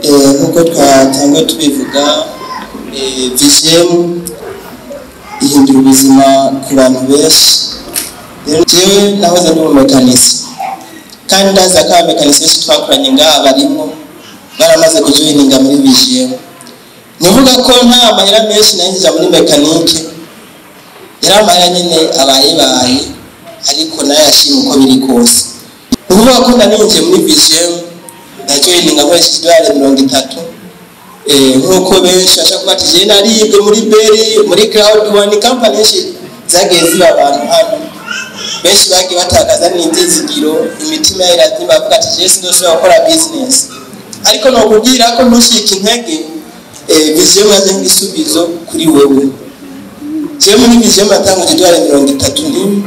Nk'uko twatanguye tubivuga, VGM ihindura ubuzima ku bantu benshi. Rero jewe nahoze ndi umumekanisi, kandi ndazi ko abamekanisi benshi twakoranye ngaha barimo baramaze kujoininga muri VGM. Nivuga ko nta mahera menshi nayinjija muri mécanique, yari amahera nyine abayebaye, ariko nayo yashima uko biri kose. Ni ukuvuga ko naninjiye muri VGM, ndajoininga nkoresheje idolari 30. Nk'uko benshi bashaka kuba ati jewe naribwe muri Beri, muri Crowd One, company nyinshi zagiye ziba abantu hano, benshi bagiye batakaza n'ibyizigiro, imitima yabo iratima, bavuga ati jewe sindoshobora gukora business. Ariko nokubwira ko ntushike intege, VGM yaje nk'igisubizo kuri wewe. Jewe muri VGM natanguje idolari 31,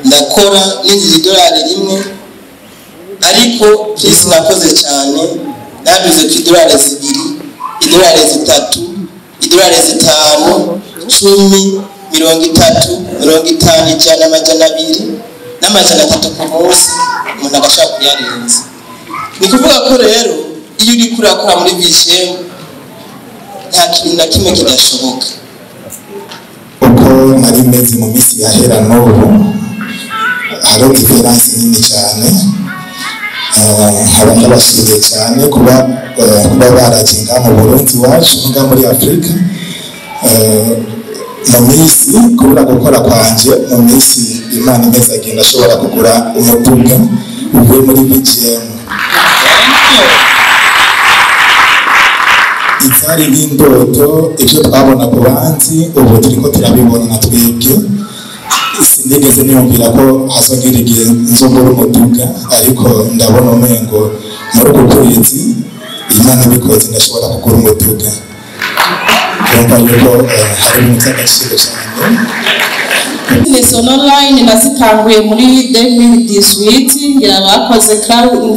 ndakora ninjiza idolari 1, ariko plus nakoze cyane naduze ku idolari 2, idolari 3, idolari 5, 10, 30, 50, 100, 200 n'300 ku munsi, umuntu agashaka kuyarenza. Ni kuvuga ko rero iyo uriko urakora muri VGM nta kintu na kimwe kidashoboka. Uko nari meze mu minsi yahera n'ubu hariho différence nini cyane. Nkaba ndabashimiye cyane kuba baraje ngaha mu Burundi iwacu, ngaha muri Afurika. Mu minsi kubura gukora kwanje, mu minsi Imana imeze agenda ashobora kugura umuduga uvuye muri VGM. Ibyari nk'indoto, ibyo twabona ku bandi ubu turiko turabibona na twebwe. Sinigeze niyumvira ko hazogera igihe nzogura umuduga, ariko ndabona umengo muri uku kwezi Imana ibikoze ndashobora kugura umuduga. Urumva yuko hari ibintu by'agaciro cyane. Business online nazitanguye muri 2018, ngira bakoze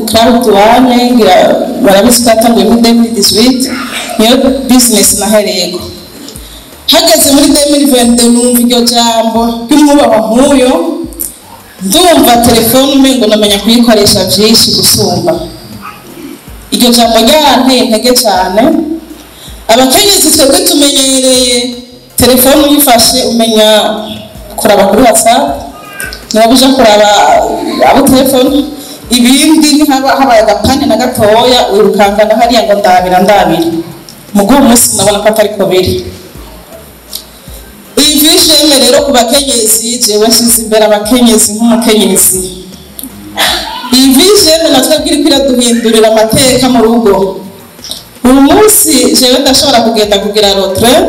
Crowd One, ngira barabizi ko yatanguye muri 2018, niyo business nahereyeko. Hageze muri 2022 numva iryo jambo ry'umwubahwa nk'uyo, ndumva telefone umengo namenya kuyikoresha vyinshi gusumba. Iryo jambo ryaranteye intege cyane. Abakenyezi twebwe tumenyereye telefone, uyifashe umenya kuraba kuri WhatsApp, niba uja kuraba abo telefone, ibindi ntihaba habaye agapande na gatoya wirukanga na hariya ngo ndabira ndabira. Muguwo munsi ndabona ko atariko biri. Iyi VGM rero ku bakenyezi, jewe nshyize imbere abakenyezi nk'umukenyezi. Iyi VGM natwe iriko iraduhindurira amateka mu rugo. Uyu munsi jewe ndashobora kugenda kugira retrait,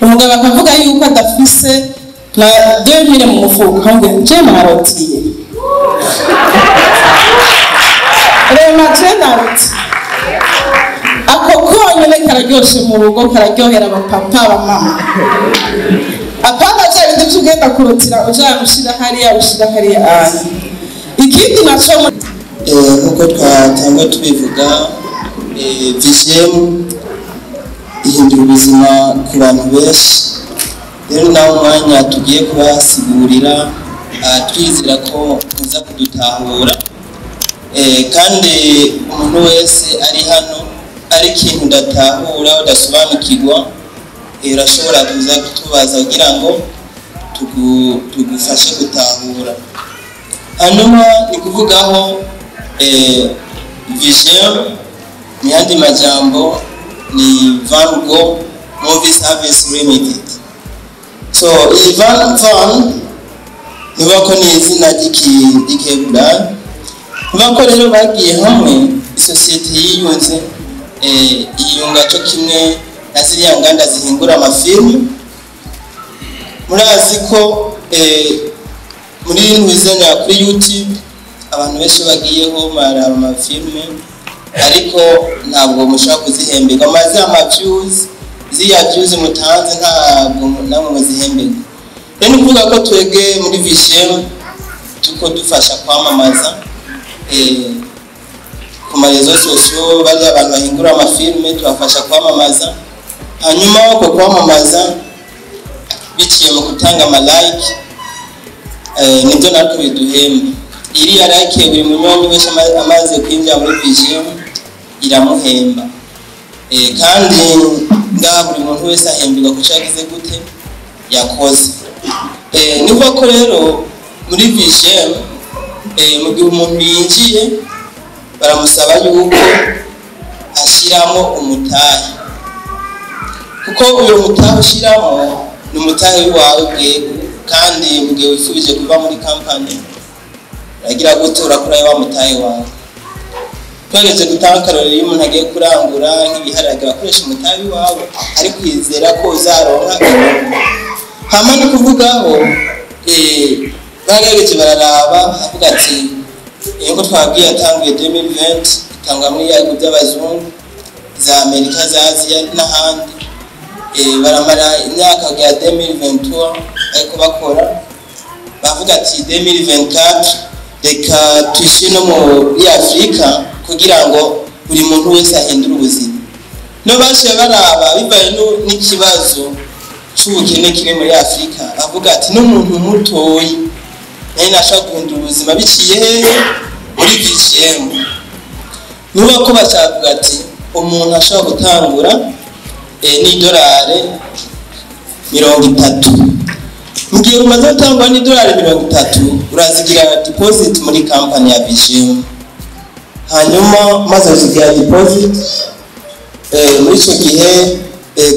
umugabo akavuga yuko adafise na 2000 mu mufuko, nkange je narotiye. Rema je narotiye. Ako konyene kararyoshe mu rugo, kararyohera abapapa, abamama. Apana vya bindi vy'ugenda kurutira ujana ushira hariya ushira hariya aya. Ikindi naco Nk'uko twatanguye tubivuga, VGM ihindura ubuzima ku bantu benshi. Rero nawe umwanya tugiye kubasigurira, twizera ko muza kudutahura. Kandi umuntu wese ari hano ari ikintu udatahura, udasobanukirwa, urashobora kuza kutubaza kugira ngo tugufashe gutahura. Hanyuma ni kuvugaho VGM mu yandi majambo ni Van Gogh Movie Service Limited. So iyi Van niba ko ni izina ry'ikeburayi, niba ko rero bagiye hamwe isosiyete yiyunze, yiyunga cyo kimwe na ziriya nganda zihingura amafilmu. Murazi ko muri ntuzenya kuri YouTube abantu benshi bagiyeho baraba amafilme, ariko ntabwo mushobora kuzihemberwa. Amaze ama views, ziriya views mutanze ntabwo namwe muzihemberwa. Rero ni ukuvuga ko twebwe muri VGM tuko dufasha kwamamaza ku ma réseaux sociaux, bariya abantu bahingura amafilme tubafasha kwamamaza. Hanyuma uko kwamamaza biciye mu gutanga ama like, nibyo natwe biduhemba. Iriya like buri munywanyi wese amaze kwinjira muri VGM iramuhemba. Kandi ngaha buri muntu wese ahemberwa ku cyo yagize gute, yakoze. Ni ko rero muri VGM, mu gihe umuntu yinjiye baramusaba yuko ashyiramo umutahe, kuko uyu mutahe ushyiramo ni umutahe wawe bwego. Kandi mu gihe wifuje kuva muri kampani, uragira gute? Urakurayo wa mutahe wawe. Twageze gutanga akarorero, iyo umuntu agiye kurangura nk'ibiharage, bakoresha umutahe wawe ariko yizera ko uzaronka inyungu. Hama ni kuvugaho bagerageje bararaba, avuga ati nkuko twabwiye, yatanguye 2020, itangwa muri bihugu by'abazungu, za Amerika, za Aziya n'ahandi. Baramara imyaka ya 2023 ariko bakora, bavuga ati 2024 reka tuyishyire no muri Afurika kugira ngo buri muntu wese ahindure ubuzima. No bashiye baraba bivaye n'ikibazo c'ubukene kiri muri Afurika, bavuga ati n'umuntu mutoyi nawe nashobora guhindura ubuzima biciye hehe? Muri VGM. Nuba ko bashavuga ati umuntu ashobora gutangura n'idolari 30. Mu gihe umaze gutangwa n'idolari 30, urazigira deposit muri kampani ya VGM. Hanyuma maze kuzigira deposit, muri icyo gihe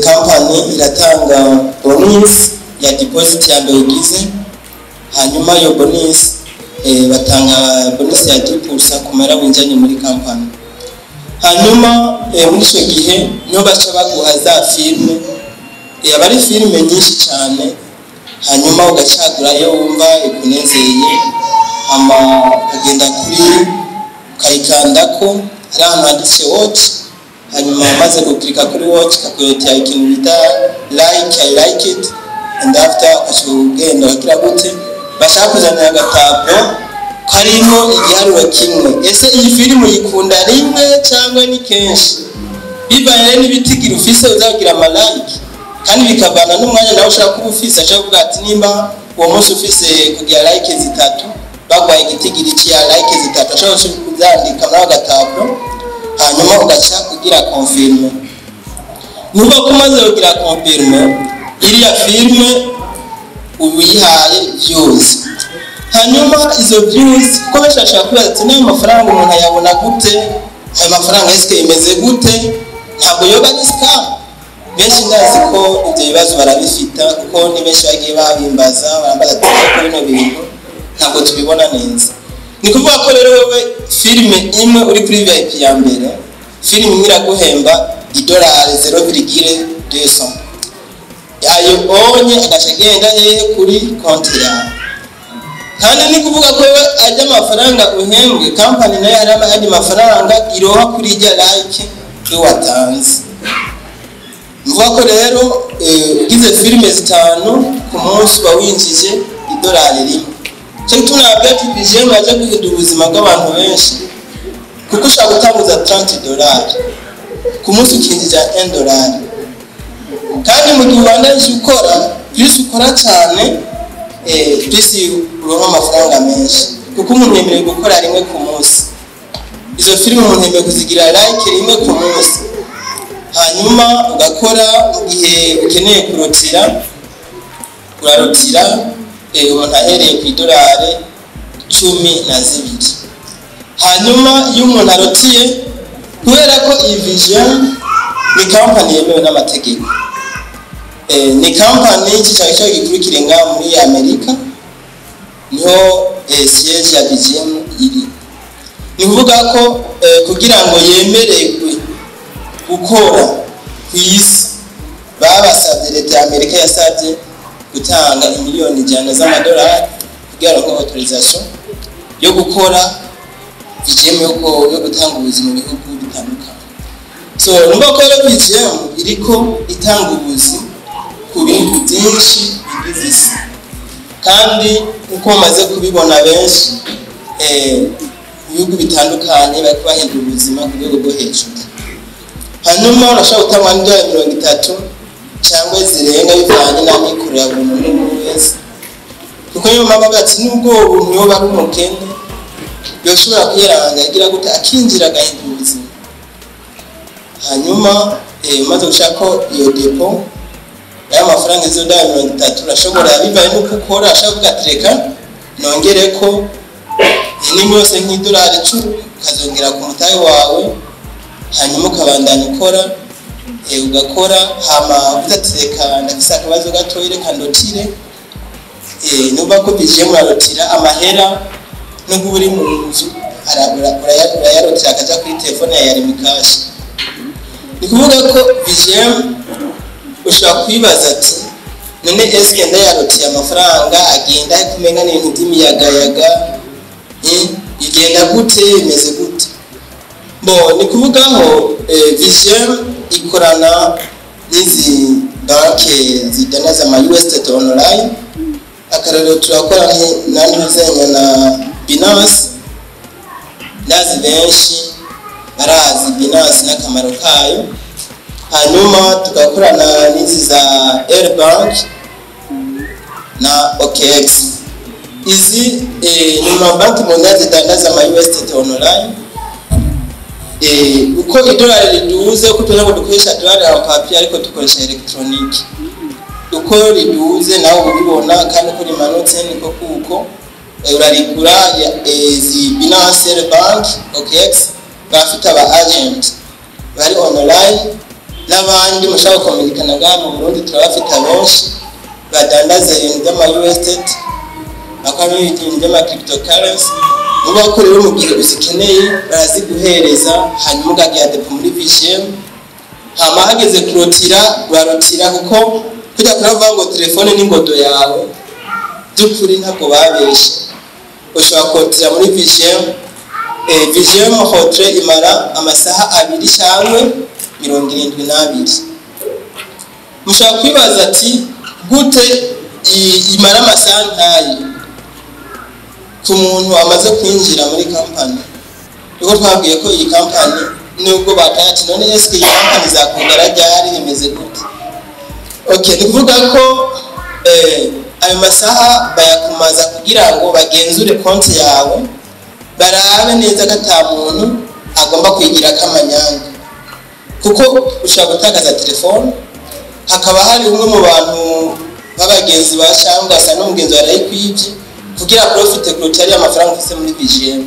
kampani iratanga bonus ya deposit ya mbere ugize. Hanyuma iyo bonus, batanga bonus ya 10% ku mahera winjanye muri kampani. Hanyuma muri icyo gihe niho baca baguha za filime, aba ari filime nyinshi cyane. Hanyuma ugacagura iyo wumva ikunezeye, hama ukagenda kuri ukayikandako, hari ahantu handitse "watch". Hanyuma umaze gukirika kuri "watch", kakwereka ikintu bita "like", "I like it", and after ukaca ugenda ukagira gute? Bashaka kuzanira agatablo karimo igiharuro kimwe. Ese iyi filime uyikunda rimwe cyangwa ni kenshi? Bivanye n'ibitigiri ufise uzagira ama like, kandi bikavana n'umwanya nawe ushaka kuba ufise. Ashobora kuvuga ati nimba uwo munsi ufise kugira like zitatu, baguhaye igitigiri cya like zitatu, ashobora kuzandika muri ako gatablo. Hanyuma ugaca ugira confirme. Nuba ko umaze kugira confirme, iriya filime uba uyihaye views. Hanyuma izo views, kuko benshi bashobora kwibaza ati n'ayo mafaranga umuntu ayabona gute? Ayo mafaranga eske imeze gute? Ntabwo yoba ari scam? Benshi ndazi ko ibyo bibazo barabifita, kuko ni benshi bagiye babimbaza, barambaza ati ko bino bintu ntabwo tubibona neza. Ni kuvuga ko rero wowe filime imwe uri kuri VIP ya mbere, filime imwe iraguhemba idolari 0,200. Ayo onye agaca agenda hehe? Kuri konti yawe. Kandi ni kuvuga ko wewe ajya amafaranga uhembwe, kampani nayo hari ayandi mafaranga iroha kuri ijya like yo watanze. Mvuga ko rero ugize filime zitanu ku munsi, uba winjije idolari 1. Cyo gituma nabwiye ati VGM yaje guhindura ubuzima bw'abantu benshi, kuko ushobora gutanguza 30 dolari, ku munsi ukinjiza 1 dolari. Kandi mu gihe ubandanyije ukora, plus ukora cyane, plus uronka amafaranga menshi, kuko umuntu yemerewe gukora rimwe ku munsi. Izo filime umuntu yemerewe kuzigira like rimwe ku munsi. Hanyuma ugakora, mu gihe ukeneye kurotira urarotira. Umuntu ahereye ku idolari 12. Hanyuma iyo umuntu arotiye, kubera ko iyi VGM ni kampani yemewe n'amategeko, ni kampani icyicaro cyayo gikuru kirenga muri Amerika, niho siège ya VGM iri. Ni ukuvuga ko kugira ngo yemererwe gukora ku isi, babasabye, leta ya Amerika yasabye gutanga imiliyoni 100 z'amadolari kugira ngo autorisation yo gukora VGM, yo gutanga ubuzima mu bihugu bitandukanye. So numva ko rero VGM iriko itanga ubuzi ku bihugu byinshi bigize isi. Kandi uko bamaze kubibona benshi, mu bihugu bitandukanye bariko bahindura ubuzima ku rwego rwo hejuru. Hanyuma urashobora gutangwa n'idolari 30 cyangwa zirenga, bivanye n'amikoro ya buri muntu wese, kuko niyo mpamvu avuga ati nubwo uwo muntu yoba ari umukene, yoshobora kwiranga agira gute, akinjira agahindura ubuzima. Hanyuma umaze gushirako iyo dépôt, ayo mafaranga, izo dolari 30, urashobora, bivaye n'uko ukora, ashobora kuvuga ati: "Reka nongere ko nimba yose nk'idolari 10", ukazongera ku mutahe wawe, hanyuma ukabandanya ukora, ugakora. Hama uvuze ati: "Reka ndafise akabazo gatoyi, reka ndotire." Nuba ko bije murarotira amahera, nubwo uri mu nzu urayarotira akaja kuri telefone ya Lumicash. Ni kuvuga ko VGM ushobora kwibaza ati: "None eske ndayarotiye amafaranga agenda he? Kumenga n'ibintu by'imiyagayaga, bigenda gute, bimeze gute?" Bo ni kuvuga aho VGM ikorana n'izi banke zidanaza ama USDT online. Akarorero, turakora na ntuzenya na Binance. Ndazi benshi barazi Binance n'akamaro kayo. Hanyuma tugakorana n'izi za Air Bank na OKX. Izi ni mabanki mondial zidandaza ama USDT online. Uko idolari riduze, uko tubona ngo dukoresha dolari en papier ariko dukoresha électronique, uko riduze nawe ubibona, kandi uko rimanutse niko kuko urarigura. Izi Binance, Air Bank, OKX bafite aba agent bari online n'abandi mushaka gukominikana. Ngaha mu Burundi turabafite abenshi badandaza ibintu by'ama USDT, bakora ibintu by'ama cryptocurrency. Nuba ko rero mu gihe uzikeneye baraziguhereza, hanyuma ukagira dépôt muri VGM. Hama hageze kurotira, urarotira, kuko kujya kuravuga ngo telefone n'ingodo yawe, by'ukuri ntabwo babeshe. Ushobora kurotira muri VGM. VGM retrait imara amasaha 2 cyangwa 72. Mushobora kwibaza ati: "Gute imara amasaha nk'ayo ku muntu amaze kwinjira muri kampani?" Niko twabwiye ko iyi kampani, nubwo bataye ati: "None eske iyi kampani zakugara ryari, bimeze gute?" Okay, ni kuvuga ko ayo masaha bayakumaza kugira ngo bagenzure konti yawe, barabe neza ko ata muntu agomba kuyigira amanyanga, kuko ushobora gutakaza telefone, hakaba hari umwe mu bantu b'abagenzi ba cyangwa ugasanga n'umugenzi warayikwibye kugira profite kuruta ariya mafaranga ufise muri VGM.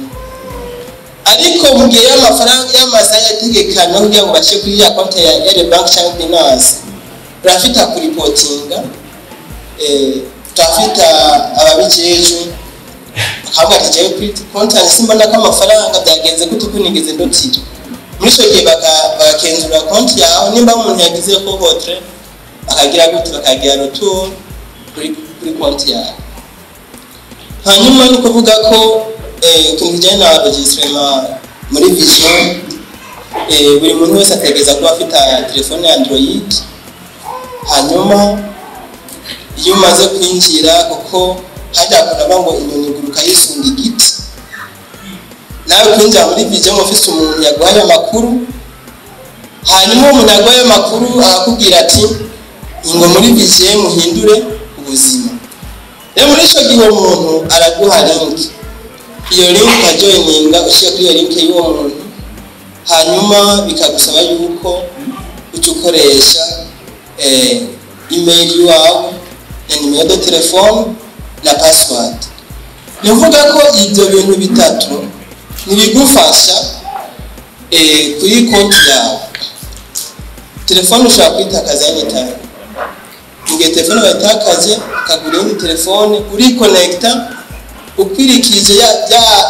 Ariko mu gihe y'amafaranga y'amasaha yategekanywe kugira ngo bace kuri ya konti ya Air Bank cyangwa Binance, urafita kuripotinga, turafita ababijejwe, bakavuga ati: "Jewe kuri konti yanjye simbona ko amafaranga, byagenze gute ko nigeze ndotira?" Muri icyo gihe bakagenzura konti yawe, nimba umuntu yagize ko retrait, bakagira gute, bakagira retour kuri konti yawe. Hanyuma ni ukuvuga ko ikintu kijyanye na enregistrement muri VGM, buri muntu wese ategereza kuba afite telefone ya Android. Hanyuma iyo umaze kwinjira, kuko hajya kunaba ngo inyoni iguruka yisunga igiti, nawe kwinjira muri VGM ufise umuntu yaguhaye amakuru. Hanyuma uwo muntu yaguhaye amakuru akakubwira ati: "Ngo muri VGM uhindure ubuzima." Rero muri icyo gihe uwo muntu araguha link, iyo link ukajoyininga, ushyira kuri iyo link y'uwo muntu. Hanyuma bikagusaba yuko uca ukoresha email iwawe na numéro de téléphone na password. Ni ukuvuga ko ibyo bintu bitatu ntibigufasha kuri konti yawe. Telefone ushobora kuyitakaza anytime. Mu gihe telefone bayitakaje, ukagura iyindi telefone, urikonekita ukwirikije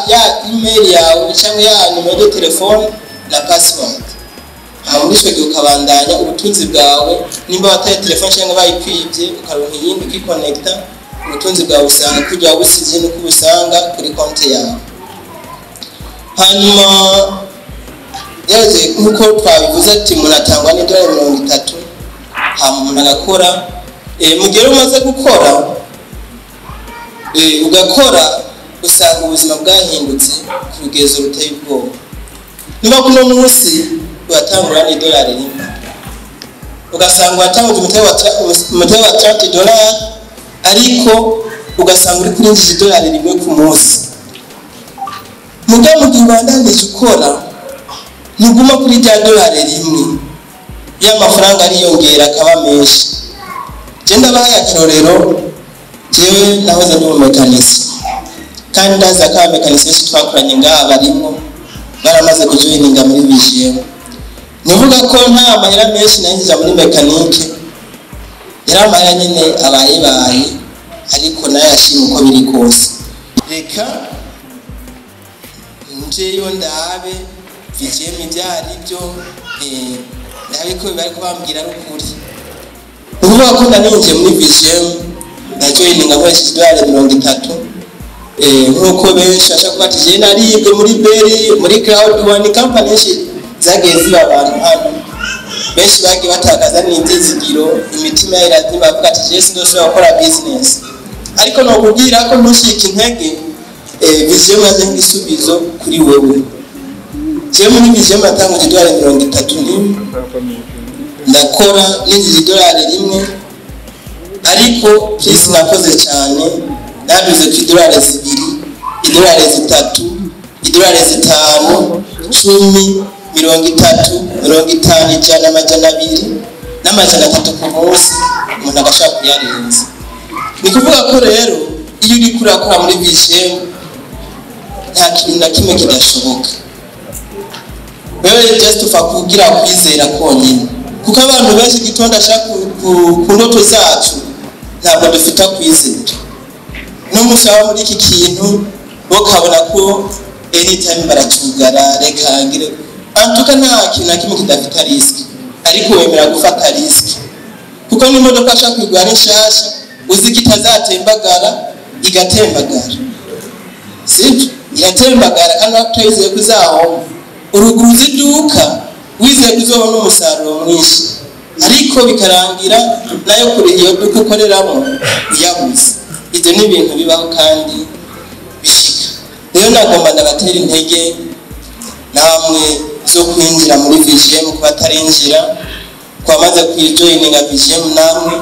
ya email yawe cyangwa ya numéro de téléphone na password. Hama muri icyo gihe ukabandanya ubutunzi bwawe. Nimba wataye telefone cyangwa bayikwibye, ukaronka iyindi, ukikonekita, ubutunzi bwawe usanga kujya wabusize nuko ubusanga kuri konti yawe. Hanyuma yaje nk'uko twabivuze ati umuntu atangwa n'idolari 30, hama umuntu agakora. Mu gihe umaze gukora, ugakora, usanga ubuzima bwahindutse ku rugezo ruteye ubwoba. Niba kuno munsi uratangura n'idolari 1, ugasanga watanguje umutahe wa 30 dolari, ariko ugasanga uri kurinjiza idolari 1 ku munsi. Mugabo mu gihe ubandanije ukora Ntuguma kuri rya dolari rimwe, ya mafaranga ariyongera akaba menshi. Je ndabahaye akarorero, jewe nahoze ndi umumekanisi, kandi ndazi ko abamekanisi benshi twakoranye ngaha barimwo baramaze kujoyininga muri VGM. Nivuga ko nta mahera menshi nayinjira muri mécanique, yari amahera nyine abayebaye, ariko nayo yashima uko biri kose. Reka njeyo ndabe VGM ibyo ari byo, ndabe ko bari kubambwira ari ukuri. Ni ukuvuga ko naninjiye muri VGM, ndajoyininga nkoresheje idolari 30. Nk'uko benshi bashaka kuba ati jewe naribwe muri Beri, muri Crowd One, company nyinshi zagiye ziba abantu hano, benshi bagiye batakaza n'ibyizigiro, imitima irazima, bavuga ati jewe sindosubira gukora business. Ariko nokubwira ko ntushike intege, VGM yaje nk'igisubizo kuri wewe. Jewe muri VGM natanguje idolari 31, ndakora ninjiza idolari 1, ariko byisi nakoze cyane, naduze ku idolari 2, idolari 3, idolari 5, 10, 30, 50, 100, 200 n'300 ku munsi, umuntu agashaka kuyarenza. Ni kuvuga ko rero iyo uriko urakora muri VGM nta kintu na kimwe kidashoboka. Wewe just upfa kugira kwizera konyine, kuko abantu benshi igitondo ashaka ku ndoto zacu ntabwo dufite kwizera. N'umusaba muri iki kintu bo kabona ko anytime baracugara, reka ngire antuka, nta kintu na kimwe kidafite risque, ariko wemera gufata risque, kuko n'imodoka ashaka kuyigura ari nshasha, uzi ko itazatembagara, igatembagara, sibyo? Iratembagara kandi utayizeye ko izahomba. Uruguruza iduka wizeye ko uzobona umusaruro mwinshi, ariko bikarangira nayo kuri iyo duka ukoreramo uyabuze. Ibyo ni ibintu bibaho kandi bishika. Rero nagomba ndabatera intege namwe zo kwinjira muri VGM ku batarinjira, ku bamaze kuyijoyininga VGM, namwe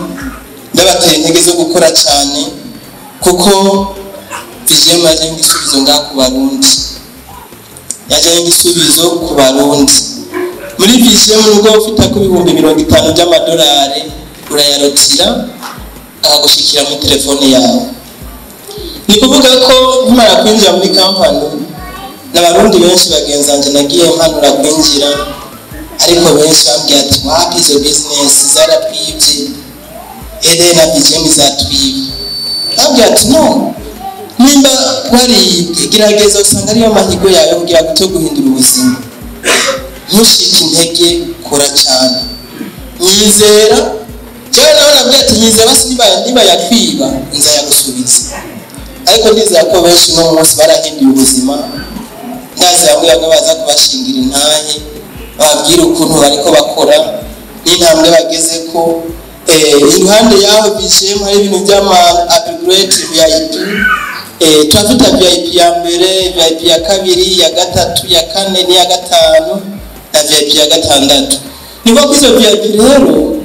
ndabatera intege zo gukora cyane, kuko VGM yaje nk'igisubizo ngaha ku Barundi, yaje nk'igisubizo ku Barundi. Muri VGM nubwo ufite ko 50,000 by'amadolari, urayarotira akagushikira muri telefone yawe. Ni kuvuga ko nkimara kwinjira muri kampani, n'abarundi benshi bagenzi banjye nagiye mpanura kwinjira, ariko benshi bambwiye ati wapi, izo business zaratwibye, ede na VGM zatwibye. Bambwiye ati no, nimba waribwe gerageza, usanga ariyo mahirwe yawe kugira ngo cyo guhindura ubuzima. Ntushike intege, kora cyane, nyizera. Jewe nawe nabwiye ati nyizera, basi niba yakwiba nzayagusubiza. Ariko ndizera ko benshi uno munsi barahinduye ubuzima. Ndazi bamwe bamwe baza kubashingira intahe, bababwira ukuntu bariko bakora n'intambwe bageze ko. Iruhande yaho VGM hari ibintu by'ama upgrade VIP. Turafite VIP ya mbere, VIP ya kabiri, ya gatatu, ya kane n'iya gatanu na VIP ya gatandatu. Ni ko izo VIP rero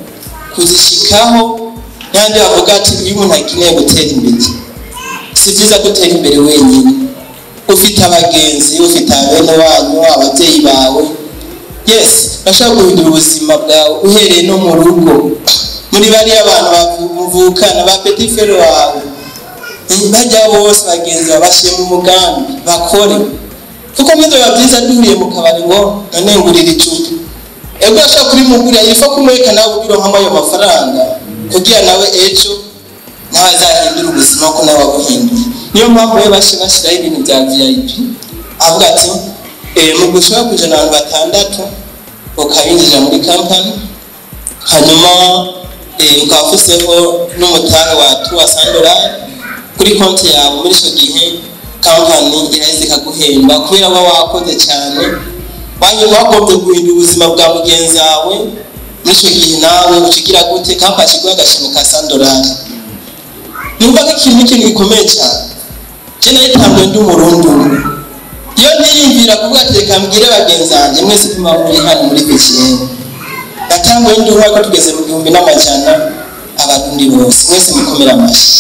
kuzishikaho, n'andi bavuga ati iyo umuntu akeneye gutera imbere, si byiza gutera imbere wenyine. Ufite abagenzi, ufite abene wanyu, ababyeyi bawe, yes, bashaka guhindura ubuzima bwawe, uhereye no mu rugo, muri bariya bantu muvukana, ba petit frère wawe, bajya bose bagenzi babashyire mu mugambi bakore. Kuko nibyo biba byiza duhuriye mu kabari ngo none ngurira icupa, ego ashaka kuri mugurira, yifa kumwereka nawe ubironkamo ayo mafaranga, kugira nawe ejo nawe azahindura ubuzima ko nawe wabuhinduye. Niyo mpamvu we bashyiraho ibintu bya VIP, avuga ati mu gushobora kujana abantu 6 ukabinjira muri company, hanyuma ukaba ufiseho n'umutahe wa $300 kuri konti yawe. Muri icyo gihe company iraheze ikaguhemba kubera uba wakoze cyane, wagombye guhindura ubuzima bwa mugenzi wawe. Muri icyo gihe nawe ukigira gute, company iguha agashimwe ka $100. Numva ko ikintu n'ikintu gikomeye cyane. Je nayitanguye ndi umurundi umwe, iyo niyumvira kuvuga ati reka mbwire bagenzi banjye mwese ko muri hano muri VGM, natanguye ndi umwe, ariko tugeze mu 1100 abarundi bose. Mwese mukomera amashyi.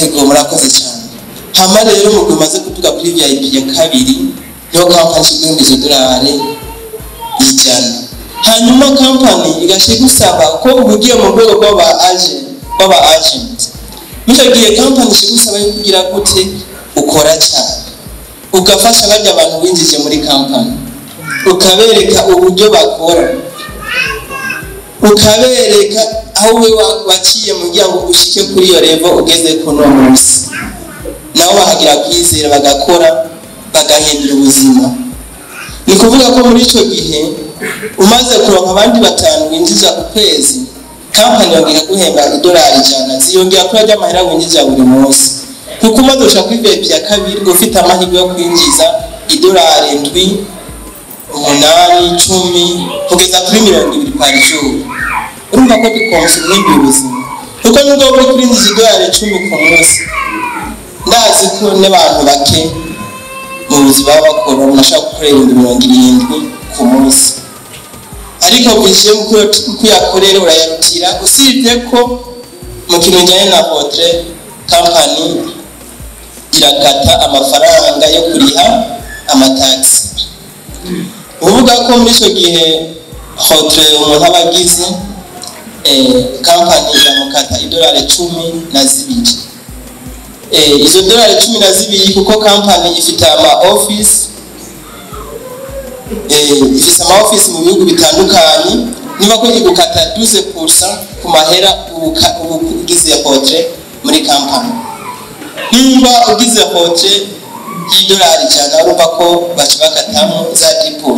Ego, murakoze cyane. Hama rero mu gihe umaze kuduga kuri VIP ya kabiri, niho kampani iguhemba izo $100. Hanyuma kampani igaca igusaba ko uba ugiye mu rwego rw'aba agent. Muri icyo gihe kampani igusaba yo kugira gute? Ukora cyane, ugafasha barya abantu winjije muri kampani, ukabereka uburyo bakora, ukabereka aho we waciye kugira ngo ushike kuri iyo level ugeze kuno munsi. Nabo bahagira kwizera, bagakora, bagahindura ubuzima. Ni kuvuga ko muri icyo gihe umaze kuronka abandi batanu winjiza ku kwezi, kampani yongera guhemba $100, ziyongera kuri ajya amahera winjiza buri munsi, kuko umaze gushika kuri VIP ya kabiri ufite amahirwe yo kwinjiza $7, 8, 10 kugeza kuri 20 par jour. Urumva ko bikonsa umwimbi ubuzima, kuko nubwo uri kurinjiza $10 ku munsi, ndazi ko n'abantu bake mu buzima baba bakora, umuntu ashobora gukorera 70,000 ku munsi, ariko bije kuyakorera urayarutira. Usibye ko mu kintu kijyanye na retrait, kampani irakata amafaranga yo kuriha amatagisi. Uvuga ko muri icyo gihe retrait umuntu aba agize, kampani iramukata $12. Izo $12, kuko kampani ifite ama office, ifise ama office mu bihugu bitandukanye, niba ko igukata 12% ku mahera ubu ugize retrait muri kampani. Nimba ugize retrait y'$100, urumva ko baca bakatamo za 10%.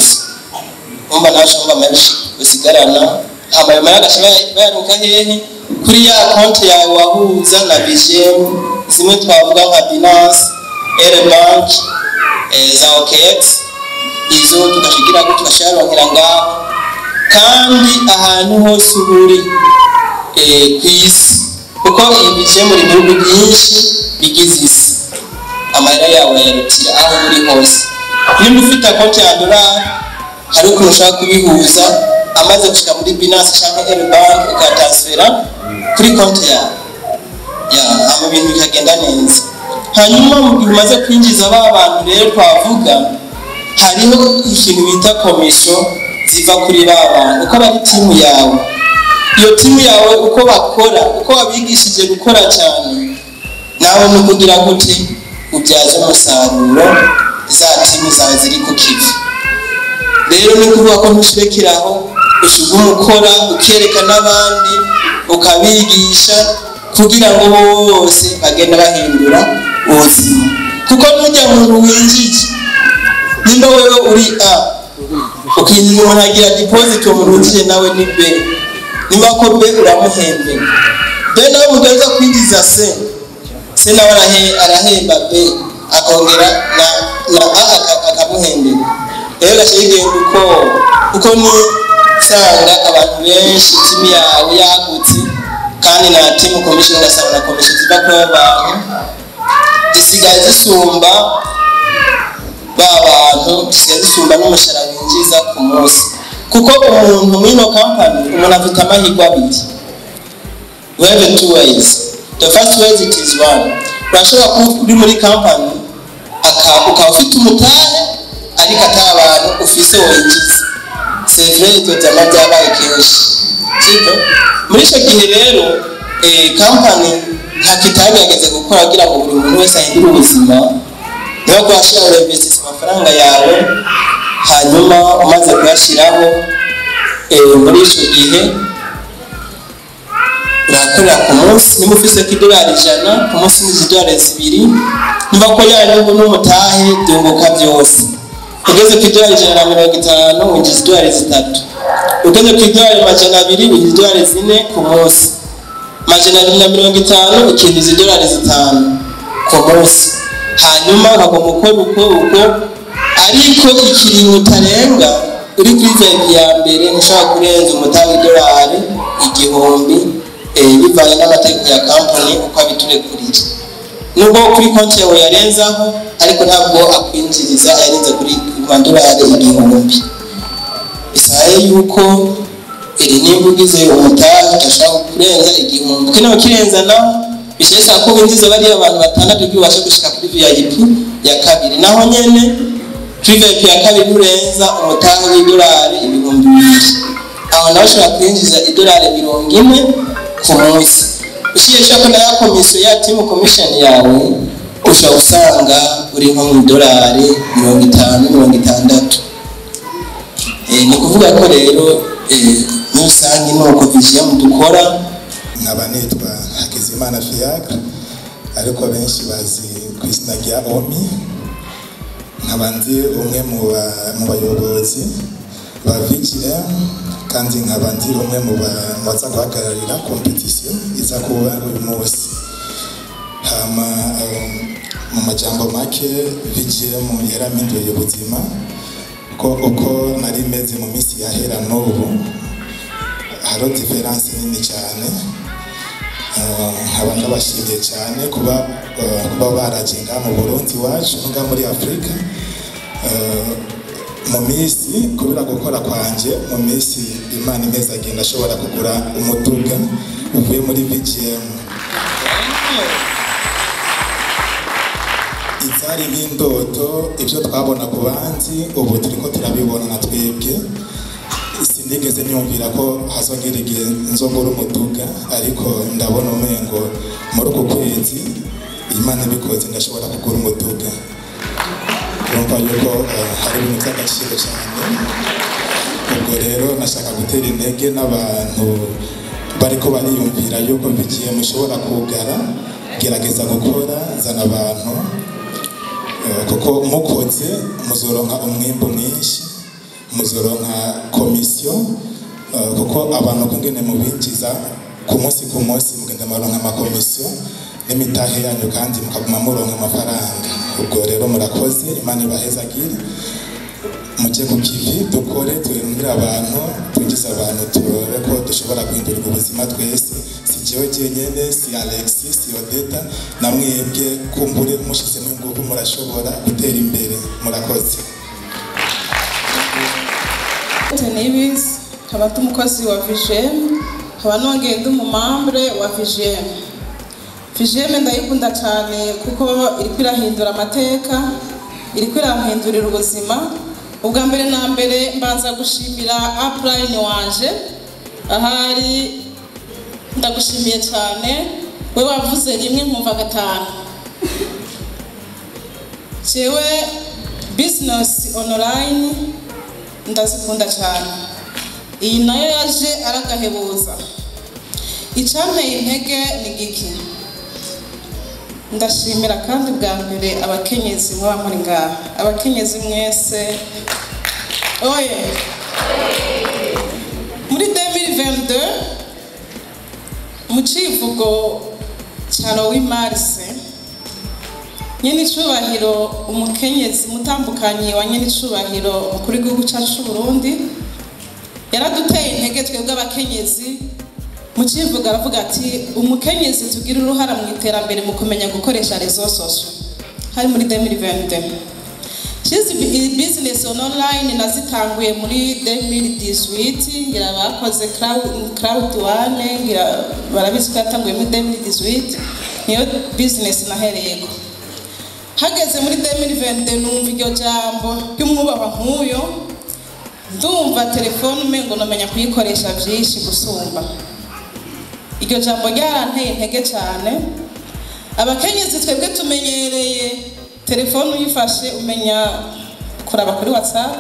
Umva nawe ushobora menshi usigarana. Hama ayo mahera agaca bayaruka hehe? Kuri ya konti yawe wahuza na BGM, zimwe twavuga nka Binance, Air Bank, za OKX. Izo tugashigira ko tugasharonkera ngaho, kandi ahantu hose uba uri ku isi, kuko iyi BGM iri mu bihugu byinshi bigize isi, amahera yawe urayarutira aho uri hose. Nimba ufite konti ya dolari, hari ukuntu ushobora kubihuza, amaze gushika muri Binance cyangwa Air Bank, ukatransfera kuri konti yawe ya hama ibintu bikagenda neza. Hanyuma mu gihe umaze kwinjiza ba bantu rero twavuga, hariho ikintu bita commission ziva kuri ba bantu uko bari timu yawe. Iyo timu yawe uko bakora, uko wabigishije gukora cyane, nawe ni ukugira gute? Ubyaza umusaruro za timu zawe ziri ku kivi. Rero ni ukuvuga ko ntushirekeraho, ushobora ukora, ukereka n'abandi, ukabigisha kugira ngo bose bagende bahindura ubuzima, kuko nujya muntu winjije, nimba wewe uri A, ukinjiza umuntu agira deposit, uwo muntu winjije nawe ni B. Nimba ko B uramuhembe, B nawe mugeza kwinjiza C, C nawe arahemba B, akongera na A akamuhembera. Rero gace bigenda uko, kuko ni usanga abantu benshi timu yawe yagutse, kandi na team commission, ugasanga na commission ziva kuri abo bantu zisigaye zisumba ba bantu, zisigaye zisumba n'umushahara winjiza ku munsi. Kuko umuntu muri ino company, umuntu afite amahirwe abiri. We have two ways. The first way, it is one, urashobora kuba uri muri company ukaba ufite umutahe ariko ata abantu ufise winjiza. C'est vrai, ibyo byama byabaye kenshi, sibyo? Muri icyo gihe rero company ntacyo itagerageza gukora kugira ngo buri muntu wese ahindure ubuzima. Niyo kuhashyira, urinvestisa amafaranga yawe, hanyuma umaze kuyashyiraho, muri icyo gihe urakorera ku munsi. Niba ufise ko $100 ku munsi, n'izi $2, niba ko ya nyungu n'umutahe byunguka byose. Ugeze ku $150, winjiza $3. Ugeze ku $200, winjiza $4 ku munsi. 250, ukinjiza $5 ku munsi. Hanyuma ukagomba ukora uko uko, ariko ikiringo utarenga uri kuri VIP ya mbere, ntushobora kurenza umutahe w'$1000, bivanye n'amategeko ya company uko abiturekurira. Nubwo kuri konti yawe yarenzaho, ariko ntabwo akwinjiriza yarenze kuri $1000. Bisaye yuko iri nimba ugize umutahe udashobora kurenza 1000, kuko nawe kirenza naho Bishesha ko winjiza bariya abantu batandatu kugira ubashe gushika kuri VIP ya kabiri. Naho nyene kuri VIP ya kabiri nturenza umutahe w'idolari 2000. Aho nawe ushobora kwinjiza idolari 40 ku munsi. Ushyize ko na ya komisiyo ya team commission yawe, ushobora gusanga uri nko mu idolari 50, 60. Ni ukuvuga ko rero muri rusange ni uko VGM dukora. Nkaba nitwa Hakizimana Fiacre, ariko benshi bazi ku izina rya Omi. Nkaba ndi umwe mu bayobozi ba VGM, kandi nkaba ndi umwe mu baza guhagararira competition iza kuba uyu munsi. Hama mu majambo make, VGM yarampinduye ubuzima, ko uko nari meze mu minsi yahera n'ubu hariho différence nini cyane. Nkaba ndabashimiye cyane kuba baraje ngaha mu Burundi iwacu, ngaha muri Afurika. Mu minsi, kubera gukora kwanje, mu minsi Imana imeze agenda ashobora kugura umuduga uvuye muri VGM. Izari nk'indoto, ibyo twabona ku bandi ubu turiko turabibona na twebwe. Sinigeze niyumvira ko hazogera igihe nzogura umuduga, ariko ndabona umengo muri uku kwezi Imana ibikoze ndashobora kugura umuduga. Urumva yuko hari ibintu by'agaciro cyane. Ubwo rero nashaka gutera intege n'abantu bariko bariyumvira yuko bigiye mushobora kugara, gerageza gukora, zana abantu, kuko mukoze muzoronka umwimbu mwinshi, muzoronka komisiyo, kuko abantu kungene mubinjiza ku munsi ku munsi mugenda muronka amakomisiyo n'imitahe yanyu, kandi mukaguma muronka amafaranga. Ubwo rero murakoze, Imana ibahezagire, mujye ku kivi dukore, turindire abantu, twinjize abantu, turebe ko dushobora guhindurira ubuzima twese. Si jewe jenyene, si Alexis, si Odeta, na mwebwe kumbure mushizemo ingufu murashobora gutera imbere. Murakoze. Nibizi nkaba ndi umukozi wa VGM, nkaba nongeye ndi umumembre wa VGM. VGM ndayikunda cyane kuko iriko irahindura amateka, iriko irahindurira ubuzima. Ubwa mbere na mbere mbanza gushimira upline wanje ahari, ndagushimiye cyane, we wavuze rimwe nkumva gatanu. Jewe business online ndazikunda cyane, iyi nayo yaje aragahebuza. Icanteye intege ni giki? Ndashimira kandi bwa mbere abakenyezi muba muri ngaha, abakenyezi mwese oye. Muri 2022 mu civugo ca Louis Mars, nyene icubahiro umukenyezi mutambukanyi wa nyene icubahiro umukuru w'igihugu cacu c'Uburundi, yaraduteye intege twebwe abakenyezi. Mu civugo aravuga ati umukenyezi tugira uruhara mu iterambere mu kumenya gukoresha réseaux sociaux. Hari muri 2022. Shizi business online nazitanguye muri 2018, ngira bakoze crowd one, ngira barabizi ko yatanguye muri 2018, niyo business nahereyeko. Hageze muri 2022 numva iryo jambo ry'umwubahwa nk'uyo, ndumva telefone umengo nomenya kuyikoresha vyinshi gusumba. Iryo jambo ryaranteye intege cyane. Abakenyezi twebwe tumenyereye telefone, uyifashe umenya kuraba kuri WhatsApp,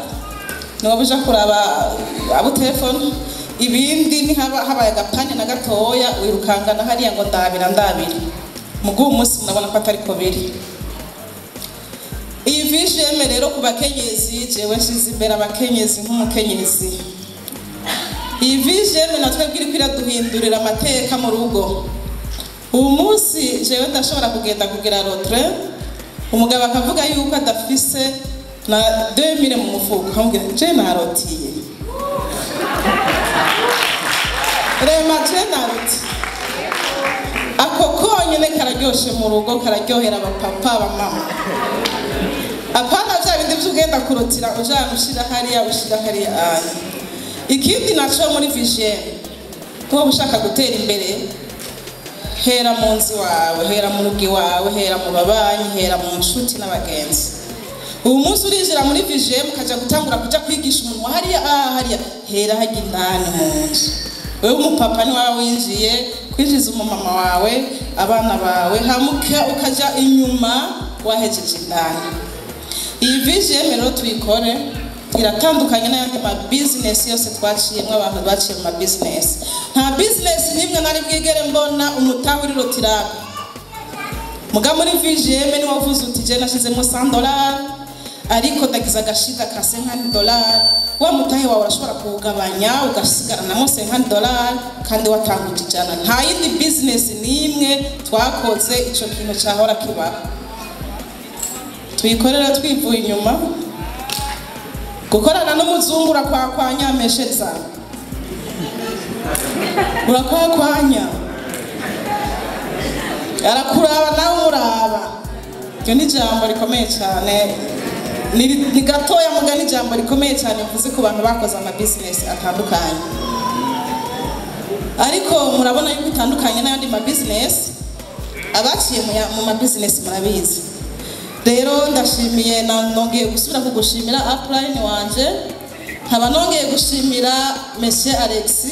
niba uja kuraba abo telefone, ibindi ni haba habaye agapanya na gatoya wirukanga na hariya ngo ndabira ndabira. Muguwo munsi murabona ko atari ko biri. Iyi VGM rero ku bakenyezi, jewe nshize imbere abakenyezi nk'umukenyezi. Iyi VGM natwe iriko iraduhindurira amateka mu rugo. Ubu munsi jewe ndashobora kugenda kugira retrait, umugabo akavuga yuko adafise na 2000 mu mufuko, nkamubwira je narotiye. Rema je narotiye. Ako konyene kararyoshe mu rugo, kararyohera abapapa, abamama. Apana vya bindi vy'ugenda kurotira ujana ushira hariya ushira hariya. Ikindi naco muri VGM, kuba ushaka gutera imbere, Hera mu nzu wawe, hera mu rugo iwawe, hera mu babanyi, hera mu nshuti n'abagenzi. Ubu munsi urinjira muri VGM ukajya gutangura kuja kwigisha umuntu wa hariya, hariya, hera hajya indani mu nzu. Wewe umupapa ni wawe winjiye kwinjiza umumama wawe, abana bawe, hamuka ukaja inyuma wahejeje indani. Iyi VGM rero tuyikore, iratandukanye n'ayandi ma business yose twaciyemwo. Abantu baciye mu ma business, nta business n'imwe nari bwigere mbona umutahe uri retirable. Muga muri VGM ni wavuze uti: "Je nashizemo $100, ariko ndagize agashida ka $50." Wa mutahe wawe urashobora kuwugabanya ugasigaranamo $50 kandi watanguje 100. Nta yindi business n'imwe twakoze ico kintu cyahora kibaho. Tuyikorera twivuye inyuma. Gukorana n'umuzungu, urakwakwanya amesheza, urakwakwanya, arakuraba nawe umuraba. Iryo ni ijambo rikomeye cyane, ni gatoya muga ni ijambo rikomeye cyane mvuze ku bantu bakoze ama business atandukanye. Ariko murabona yuko itandukanye n'ayandi ma business. Abaciye mu ma business murabizi. Rero ndashimiye na nongeye gusubira kugushimira, upline wanje, nkaba nongeye gushimira Monsieur Alex,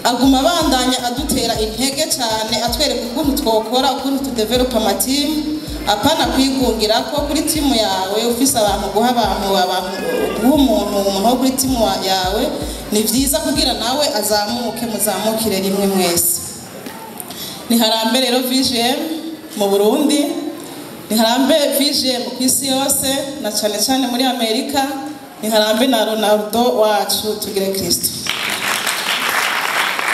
aguma abandanya adutera intege cyane, atwereka ukuntu twokora, ukuntu tudevelopa ama team, apana kwigungira ko kuri team yawe ufise abantu. Guha abantu, guha umuntu wo kuri team yawe ni vyiza kugira nawe azamuke, muzamukire rimwe mwese. Niharambe rero VGM mu Burundi, niharambe VGM ku isi yose na cyane cyane muri Amerika, niharambe na Ronaldo wacu. Tugire Kristo.